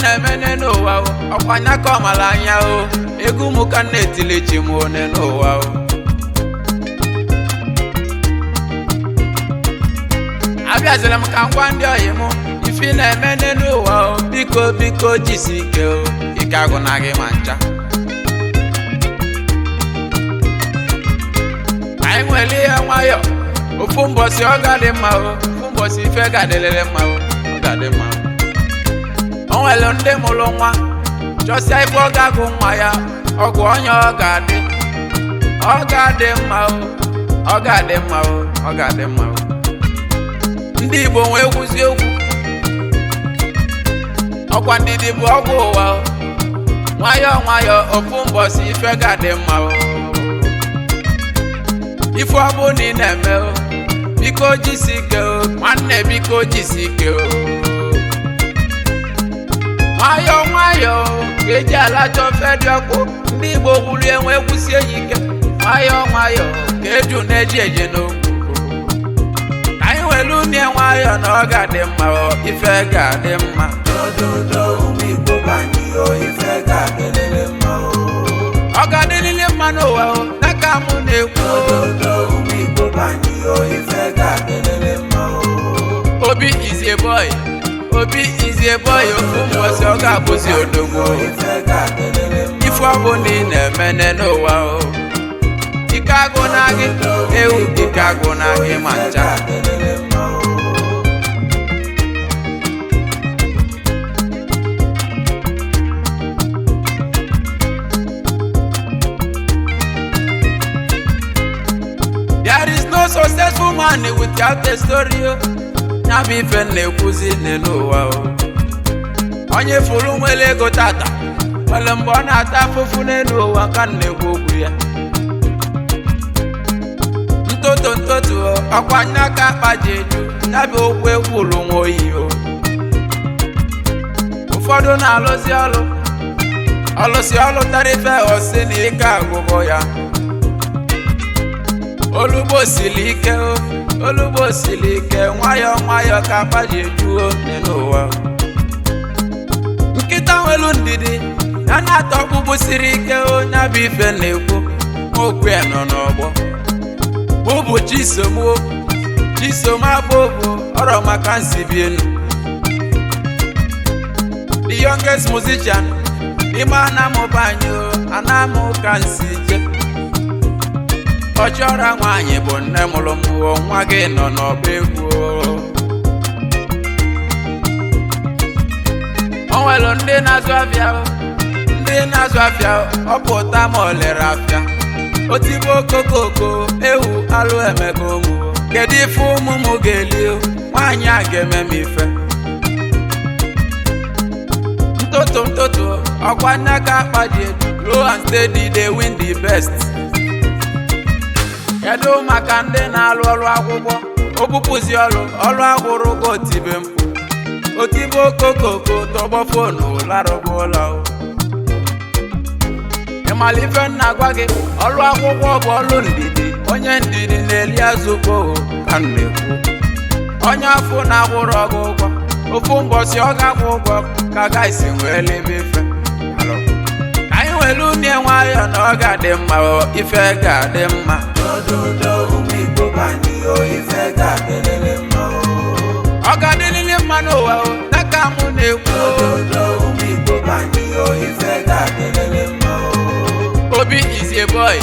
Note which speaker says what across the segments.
Speaker 1: na-eme n'ụwa o, ọkwa anya ka ọ mara anya o. Egwu mụ ka m na-etili chi m one n'ụwa o. Abịaziri m ka m gwa ndị ọyị m ife ị na-eme n'ụwa o, biko biko jisi ike o, ike agwụna gị ma ncha. Anyị nwere ihe nwayọ, ofu mbọsị ọ ga-adị mma o, ofu mbọsị ife ga-adịlịrị mma o, ọ ga-adị mma o. O nwere ndị mụrụ nwa chọsịa ife ọ ga-agụ nwa ya, ọgụ onye ọ ga-adị, ọ ga-adị mma o, ọ ga-adị mma o, ọ ga-adị mma o. Ndị Igbo nwee kwuzi okwu, ọkwa ndidi bụ ọgwụ ụwa o. Nwayọọ nwayọọ, ofu mbọsị ife ga-adị mma o. Ife ọ bụ na ị na-eme o, biko jisi ike o, nwanne biko jisi ike o. Nwayọọ nwayọọ ka eji alacha ofe dị ọkụ. Ndị Igbo kwuru enwe kwusie ya ike. Nwayọọ nwayọọ ka eju na-eji eje n'okwu. Ka anyị were unye nwayọọ na ọ ga-adị mma o, ife ga-adị mma.
Speaker 2: Dododo ụmụ Igbo be anyị o, ife ga-adịlịlị mma o.
Speaker 1: Ọ ga-adịlịlị mma n'ụwa o, n'aka mụ na-ekwu o.
Speaker 2: Dododo ụmụ Igbo be anyị o, ife ga-adịlịlị mma o.
Speaker 1: Obi is a boy, Obi is a boy, ofu mbọsị ọ ga-abụzi odogwu o.
Speaker 2: Ife ga-adịlịlị mma.
Speaker 1: Ife ọ bụ na ị na-emene n'ụwa o, ike agụ na gị ewu, ike agụ na gị ma
Speaker 2: Ife
Speaker 1: ncha.
Speaker 2: ga-adịlịlị mma o.
Speaker 1: There is no successful man without a story o. Ya bụ ife m na-ekwuzi n'ụwa o. Onye furu nwere ego tata nwere mgbe ọ na-ata afụfụ n'elu ụwa ka m na-ekwu okwu ya. Ntoto ntoto o, ọkwa nya ka akpa ji eju. Ya bụ okwu ekwuru nwa oyi o. Ụfọdụ na-alụzi ọlụ, ọlụsi ọlụ tara ife osi na ike agwụgwọ ya. Olugbo siri ike o, olugbo siri ike, nwayọọ nwayọọ ka akpa ji ejuo n'ụwa. Nkịta nwelu ndidi ya na-atọ ọkpụkpụ siri ike o, ya bụ ife na-ekwu okwu ya nọ n'ọgbọ. Mụ bụ Chisom o, Chisom abụbụ ọrọ maka nsi bi enu. The youngest musician n'ime anamụba anyị o, anamụ ka nsi je. Ọchịọra nwaanyị bụ nne mụrụ m o, nwa gị nọ n'ọba egwu o. O nwere ndị na-azụ afịa o, ndị na-azụ afịa o, ọ pụta ma ọ lere afịa. Otigbo okokoko ewu alụ emego ụmụ o. Kedu ife ụmụ m ga-eli o? Nwaanyị a ga-eme m ife. Ntụtụ ntụtụ, ọkwa nne ka akpa ji eju. Low and steady dey win the best. Kedu maka ndị na-alụ ọrụ akwụkwọ? Obupụzi ọrụ, ọrụ agwụrụ go otibe mkpu. Otibe okokoko tọgbọ fonu larụgbu ụlọ o. Ịmala ife m na-agwa gị, ọrụ akwụkwọ bụ ọrụ ndidi. Onye ndidi na-eli azụ kpoo ka m na-ekwu. Onye afọ na-akwụrụ ọgụ ụgwọ, ofu mbọsị ọ ga-akwụ ụgwọ ka gaisi wee lebe ife. Alụ. Ka anyị were unye nwayọọ na ọ ga-adị mma o, ife ga-adị mma.
Speaker 2: Dododo ụmụ Igbo be anyị o, ife ga-adịlịlị mma o.
Speaker 1: Ọ ga-adịlịlị mma n'ụwa o, n'aka mụ na-ekwu o.
Speaker 2: Dododo ụmụ Igbo be anyị o, ife ga-adịlịlị mma o.
Speaker 1: Obi is a boy,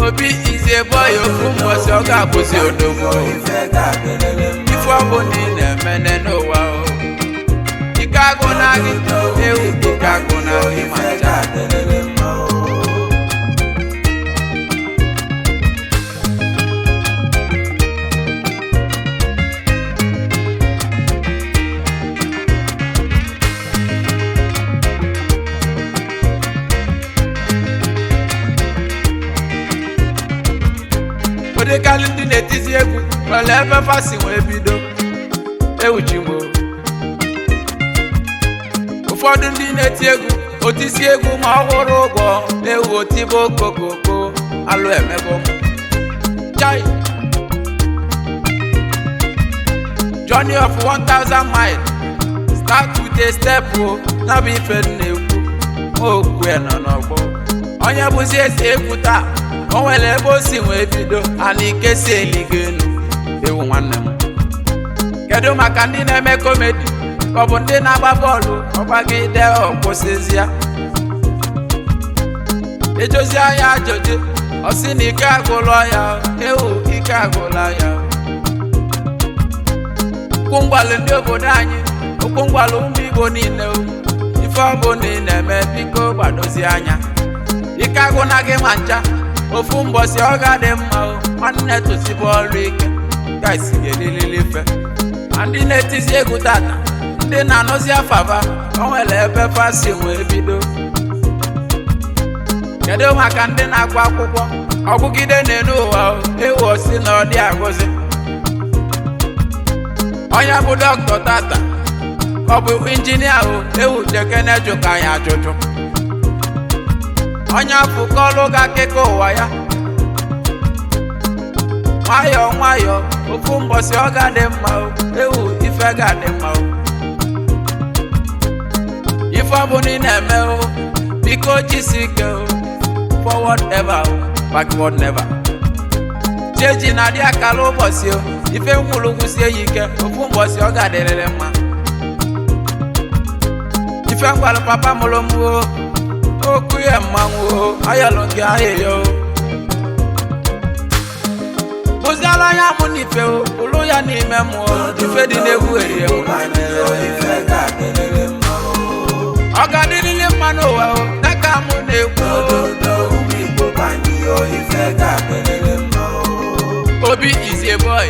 Speaker 1: Obi is a boy, ofu mbọsị ọ ga-abụzi odogwu o.
Speaker 2: Ife ga-adịlịlị mma.
Speaker 1: Ife ọ bụ na ị na-emene n'ụwa o, ike agụ na gị ewu, ike agụ na gị ma
Speaker 2: Ife
Speaker 1: ncha.
Speaker 2: ga-adịlịlị mma o.
Speaker 1: Ụdịkarị ndị na-etizi egwu nwere ebe fasi wee bido ewuchigbo. Ụfọdụ ndị na-eti egwu otisi egwu ma ọ kwụrụ ụgwọ ewu otibo okokoko alụ emego m. Chai! Journey of 1000 miles start with with a step o. Ya bụ ife m na-ekwu, okwu ya nọ n'ọgbọ. Onye bụzi eze egwu taa, o nwere ebe o si wee bido. Ana ike si eligo elu. Ewu nwanne m, kedu maka ndị na-eme comedy, ka ọ bụ ndị na-agba bọọlụ? Ọgbagide ọkwụsịzi ya, ejozi ya ajụjụ, ọ sị na ike agwụla ya. Ewu, ike agwụla ya. Okwu ngwalụ ndị obodo anyị, okwu ngwalụ ụmụ Igbo niile o. Ife ọbụla ị na-eme, biko gbadozie anya. Ike agwụna gị ma ncha. Ofu mbọsị ọ ga-adị mma o. Nwanne, tụsibe ọrụ ike, guys, ga-elilili ife. Ma ndị na-etizi egwu tata, ndị na-anụzi afava, o nwere ebe fasi wee bido. Kedu maka ndị na-agụ akwụkwọ? Ọgụgide na-enu ụwa o, ewu, osi na ọ dị agụzi. Onye bụ dọkịta tata, ọ bụ injinia o. Ewu, jekene jụka ya ajụjụ. Onye afụ kọlụ ga akụkọ ụwa ya nwayọọ nwayọọ. Ofu mbọsị ọ ga-adị mma o. Ewu, ife ga-adị mma o. Ife ọbụla ị na-eme o, biko jisi ike o. Forward ever o, backward never. Cheji na-adị akara ụbọchị o. Ife nkwuru sie ya ike, ofu mbọsị ọ ga-adịrịrị mma. Ife ngwalụ papa mụrụ m o, okwu ya mmanwụ o, ayọlụ gị ahịhịa o. Bụziala anya mụ n'ife o, bụrụ ya n'ime mmụọ. Ife dị n'egwu erie m.
Speaker 2: Ife ga-adịrịrị mma o.
Speaker 1: Ọ ga-adịrịrị mma n'ụwa o, dịka mụ na-ekwu o.
Speaker 2: Dododo, ụmụ Igbo banyị o, ife ga-adịrịrị mma o.
Speaker 1: Obi is a boy,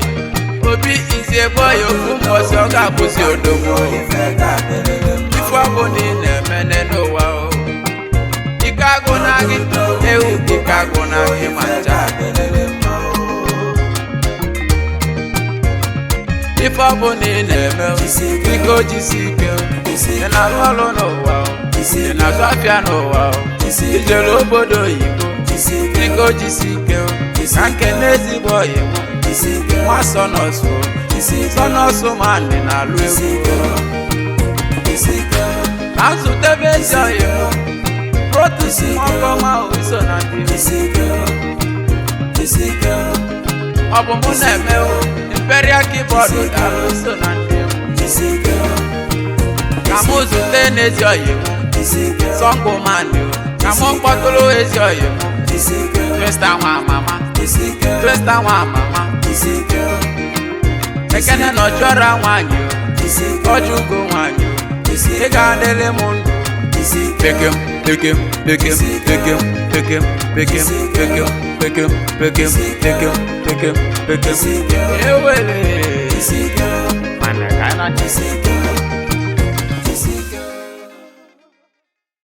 Speaker 1: Obi is a boy. Ofu mbọsị ọ ga-abụzi odogwu.
Speaker 2: Ife ga-adịrịrị mma.
Speaker 1: Ife ọbụla ị na-eme n'ụwa o, ike agụ na gị. Ewu, ike agụ na gị ma
Speaker 2: Ife
Speaker 1: ncha.
Speaker 2: ga-adịrịrị mma o.
Speaker 1: Ife ọbụla ị na-eme o, biko jisi ike o. Ị na-arụ ọrụ n'ụwa o, ị na-azụ afịa n'ụwa o, ijere obodo oyibo, biko jisi ike o. Ka nke n'ezigbo oyibo, nwa sọnọsụ o, sọnọsụ ma ndị na-alụ egwu o. Ka nzutebe ezi oyibo, protus nwankọma o, iso na ndị ọ bụ mụ na-eme o. Imperial Keyboard, daalụ, iso na ndị egwu. Ka mụ zute n'ezi oyibo, sọngụ mani o. Ka mụ kpọtụrụ ezi oyibo, Twista nwa mama, Twista nwa mama. Ekene na ọchọrọ nwanyị o, ọjụgo nwanyị o. Ị ga-adịrị m ndụ. Pekem pekem pekem pekem pekem pekem pekem pekem pekem pekem pekem pekem. Ewele mana ka na.